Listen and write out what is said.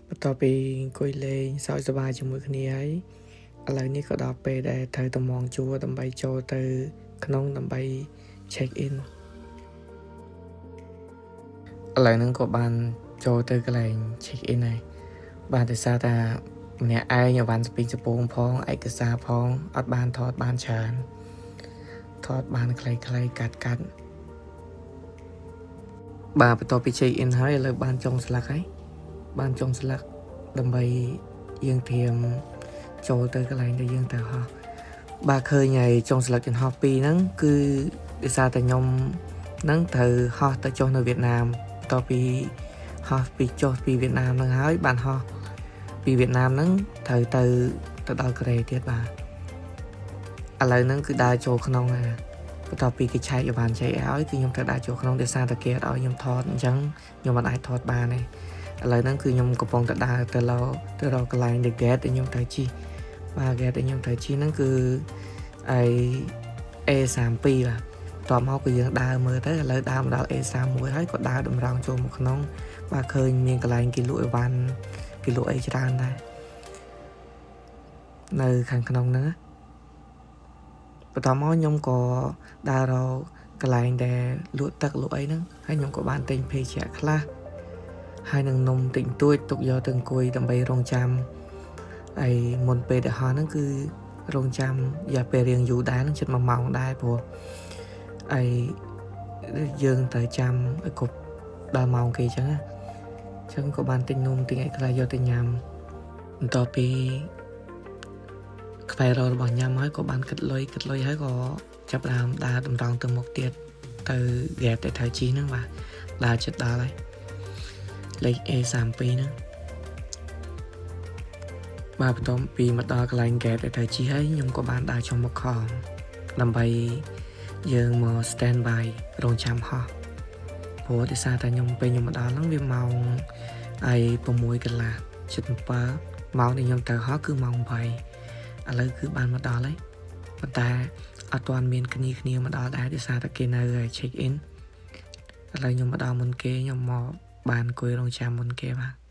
បន្ទាប់ពីអង្គុយលេងសើចសប្បាយជាមួយគ្នាហើយឥឡូវនេះក៏ដល់ពេលដែលត្រូវតម្រង់ជួរដើម្បីចូលទៅក្នុងដើម្បី check in។ ឥឡូវហ្នឹងក៏បានចូលទៅកន្លែង check in ហើយបាទដោយសារតែម្នាក់ឯងអីវ៉ាន់ស្ពីងសពងផងឯកសារផងអត់បានថតបានច្រើនថតបានខ្លីៗកាត់កាត់បាទបន្ទាប់ពី check in ហើយឥឡូវបានចុងស្លឹកហើយបានចុងស្លឹកដើម្បីយើងត្រៀមចូលទៅកន្លែងដែលយើងត្រូវហោះបាទឃើញហើយចុងស្លឹកយន្តហោះពីរហ្នឹងគឺដោយសារតែខ្ញុំហ្នឹងត្រូវហោះទៅចុះនៅវៀតណាមបន្ទាប់ពីហោះពីចុះពីវៀតណាមហ្នឹងហើយបានហោះពីវៀតណាមហ្នឹងត្រូវទៅទៅដល់កូរ៉េទៀតបាទឥឡូវហ្នឹងគឺដើរចូលក្នុងហើយបន្ទាប់ពីគេឆែកអីវ៉ាន់ចែកឲ្យគឺខ្ញុំត្រូវដើរចូលក្នុងដោយសារតែគេអត់ឲ្យខ្ញុំថតអញ្ចឹងខ្ញុំមិនអាចថតបានទេឥឡូវហ្នឹងគឺខ្ញុំកំពុងតែដើរទៅលោទៅរកកន្លែង the gate ដែលខ្ញុំត្រូវជិះបាទ gate ដែលខ្ញុំត្រូវជិះហ្នឹងគឺអី A32 បាទបន្ទាប់មកគឺយើងដើរមើលទៅឥឡូវដើរមកដល់ A31 ហើយក៏ដើរតម្រង់ចូលមកក្នុង បាទឃើញមានកន្លែងគេលក់អីវ៉ាន់គេលក់អីច្រើនដែរនៅខាងក្នុងហ្នឹងណាបន្ទាប់មកខ្ញុំក៏ដើររកកន្លែងដែលលក់ទឹកលក់អីហ្នឹងហើយខ្ញុំក៏បានទិញភេសជ្ជៈខ្លះហើយនឹងនំតិចតួចទុកយកទៅអង្គុយដើម្បីរងចាំហើយមុនពេលដែលហោះហ្នឹងគឺរងចាំរយៈពេលរៀងយូរដែរហ្នឹងជិត1ម៉ោងដែរព្រោះអីយើងត្រូវចាំឲ្យគ្រប់ដល់ម៉ោងគេអញ្ចឹងណាអញ្ចឹងក៏បានទិញនំទិញអីខ្លះយកទៅញ៉ាំបន្ទាប់ពីខ្វែររបស់ញ៉ាំហើយក៏បានគិតលុយគិតលុយហើយក៏ចាប់ផ្ដើមដើរតម្រង់ទៅមុខទៀតទៅ gate ទៅត្រូវជិះហ្នឹងបាទដើរចិត្តដល់ហើយលេខ A32 ហ្នឹងបាទបន្ទាប់ពីមកដល់កន្លែង gate ដែលត្រូវជិះហើយខ្ញុំក៏បានដើរចុះមកខំដើម្បីយើងមក stand by រងចាំហោះព្រោះដោយសារតែខ្ញុំពេលខ្ញុំមកដល់ហ្នឹងវាម៉ោងអី6កន្លះជិត7ម៉ោងដែលខ្ញុំទៅហោះគឺម៉ោង8ឥឡូវគឺបានមកដល់ហើយប៉ុន្តែអត់ទាន់មានគ្នាគ្នាមកដល់ដែរដោយសារតែគេនៅ check in។ ឥឡូវខ្ញុំមកដល់មុនគេខ្ញុំមកបានអង្គុយរងចាំមុនគេបាទ។